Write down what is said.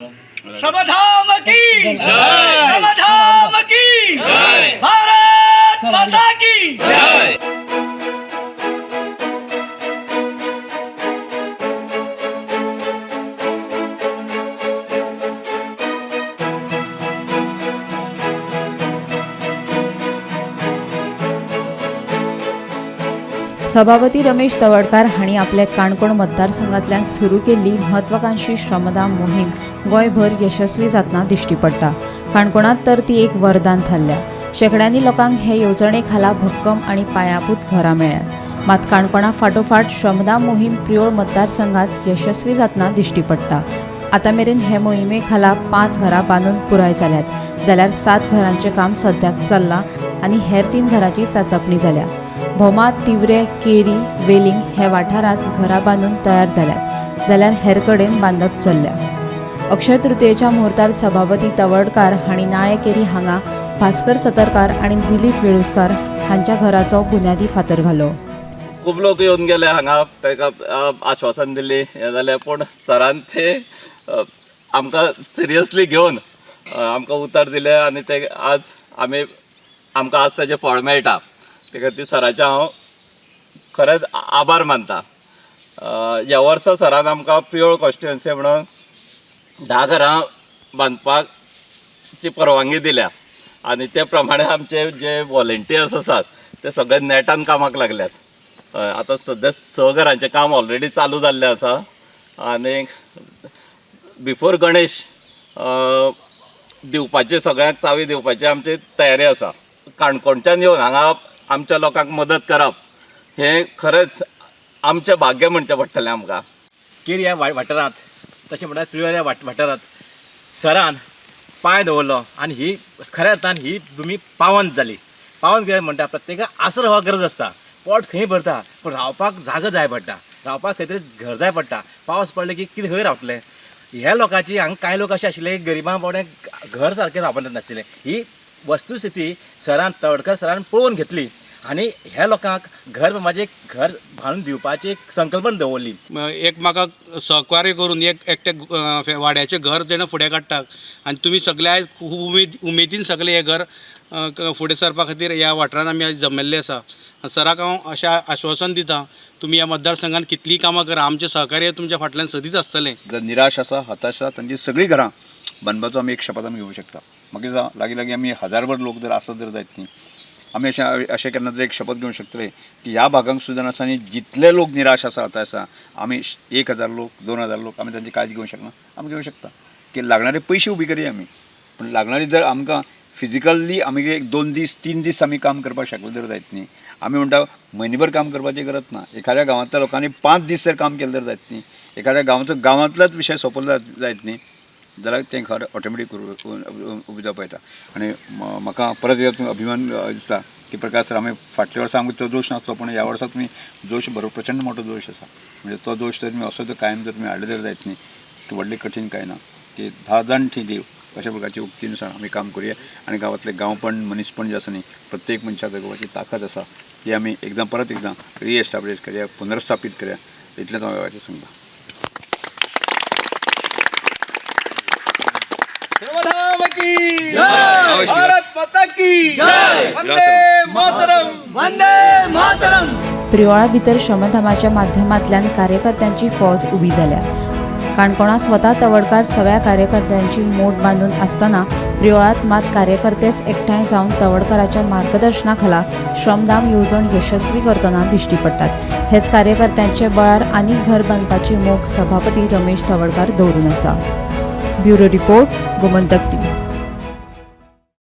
श्रमधाम की श्रमधाम की भारत माता की। सभापती रमेश तवडकार हांणी आपल्या काणकोण मतदारसंघांतल्यान सुरू केल्ली म्हत्वाकांक्षी श्रमदान मोहीम गोंयभर यशस्वी जातना दिश्टी पडटा. काणकोणांत तर ती एक वरदान थारल्या. शेंकड्यांनी लोकांक हे येवजणे खाला भक्कम आनी पायाभूत घरां मेळ्ळ्यांत. मात काणकोणा फाटोफाट श्रमदान मोहीम प्रियोळ मतदारसंघांत यशस्वी जातना दिश्टी पडटा. आतां मेरेन हे मोहिमे खाला 5 घरां बांदून पुराय जाल्यात, जाल्यार 7 घरांचें काम सद्याक चल्लां आनी हेर 3 घरांची चाचपणी जाल्या. भोमा, तिवरे, केरी, वेलिंग हे वाठारांत घरां बांदून तयार जाल्यात, जाल्यार हेर कडेन बांदप चल्ल्या. अक्षय तृतीयेच्या मुहूर्तार सभापती तवडकार हांणी नाळे केरी हांगा भास्कर सतरकार आनी दिलीप वेळुस्कार हांच्या घराचो बुन्यादी फातर घालो. खूब लोक येवन गेले हांगा, ताका आश्वासन दिली हें जालें, पूण सरान ते आमकां सिरियसली घेवन आमकां उतर दिलें आनी ते आज आमी आमकां आज ताजें फळ मेळटा. ते खातीर सराचें हांव खरेंच आभार मानता. ह्या वर्सा सरान आमकां प्रियोळ कॉन्स्टिट्युएन्सी म्हणून 10 घरां बांदपाची परवानगी दिल्या आनी ते प्रमाणे आमचे जे वॉलेंटियर्स आसात ते सगळे नेटान कामाक लागल्यात. आतां सद्या 6 घरांचें काम ऑलरेडी चालू जाल्लें आसा आनी बिफोर गणेश दिवपाची सगळ्यांक चावी दिवपाची आमची तयारी आसा. काणकोणच्यान येवन हांगा आमच्या लोकांक मदत करप हें खरेंच आमचें भाग्य म्हणचें पडटलें आमकां. केरी ह्या वाठारांत, तशें म्हणल्यार प्रियोळ ह्या वाठारांत सरान पांय दवरलो आनी ही खऱ्या अर्थान ही भुमी पावन जाली. पावन कित्याक म्हणटा, प्रत्येकाक आसरो हो गरज आसता. पोट खंय भरता, पूण रावपाक जागो जाय पडटा, रावपाक खंय तरी घर जाय पडटा. पावस पडले की कितें खंय रावतले ह्या लोकांची. हांगा कांय लोक अशे आशिल्ले गरिबां बोडे घर सारकें रावपाक नाशिल्लें. ही वस्तुस्थिती सरान, तवडकर सरान पळोवन घेतली आनी ह्या लोकांक घर बांदपाचें, घर बांदून दिवपाची एक संकल्पना दवरली. एक म्हाका सहकार्य करून एक एकटे वाड्याचें घर जेणें फुडें काडटा आनी तुमी सगळे आयज खूब उमेदीन सगळे हें घर फुडें सरपा खातीर ह्या वाठारांत आमी आयज जमिल्ले आसा. सराक हांव अशें आश्वासन दिता, तुमी ह्या मतदारसंघात कितलीं कामां करा, आमचें सहकार्य तुमच्या फाटल्यान सदींच आसतलें. जर निराश आसा, हताश आसा, तांची सगळीं घरां बांदपाचो आमी एक शपथ आमी घेवंक शकता. मागीर जावं लागीं लागीं आमी हजारभर लोक जर आसत जर जायत न्ही, आमी अशें अशें केन्ना तरी एक शपथ घेवंक शकतले की ह्या भागांक सुद्दां आसा आनी जितले लोक निराश आसा, हताश आसा, आमी 1000 लोक, 2000 लोक आमी तांची काळजी घेवंक शकना. आमी घेवंक शकता की लागणारे पयशे उबी करया आमी, पूण लागणारी जर आमकां फिजिकली आमी एक 2 दीस 3 दीस आमी काम करपाक शकले जर जायत न्ही, आमी म्हणटा म्हयनेभर काम करपाची गरज ना. एखाद्या गांवांतल्या लोकांनी 5 दीस जर काम केलें जर जायत न्ही, एखाद्या गांवाचो गांवांतलोच विशय सोंपलो जायत न्ही जाल्यार तें घर ऑटोमॅटीक उबें जावपा येता. आनी म्हाका परत एकदां अभिमान दिसता की प्रकाश सर, आमी फाटल्या वर्सा आमकां तो जोश नासलो, पूण ह्या वर्सा तुमी जोश बरो प्रचंड मोठो जोश आसा. म्हणजे तो जोश जर तुमी असो जर कायम जर तुमी हाडले जर जायत न्ही, की व्हडलें कठीण कांय ना, की 10 जाण थंय देव अशा प्रकारची उक्तीनुसार आमी काम करुया. आनी गांवांतलें गांवपण, मनीसपण जें आसा न्ही, प्रत्येक मनशाक जगोवपाची ताकद आसा, ती आमी एकदां परत एकदां रिएस्टाब्लीश करया, पुनर्स्थापीत करया, इतलेंच हांव वेळाचेर सांगता. श्रमधाम की जय, भारत माता की जय, वंदे मातरम, वंदे मातरम. प्रियोळा भितर श्रमधामाच्या माध्यमांतल्यान कार्यकर्त्यांची फौज उबी जाल्या. काणकोणा स्वता तवडकार सगळ्या कार्यकर्त्यांची मोट बांदून आसतना प्रियोळांत मात कार्यकर्तेच एकठांय जावन तवडकाराच्या मार्गदर्शनाखाला श्रमदान येवजण यशस्वी करतना दिश्टी पडटात. हेच कार्यकर्त्यांचे बळार आनीक घर बांदपाची मोख सभापती रमेश तवडकार दवरून आसा. Bureau report, Gomantak TV.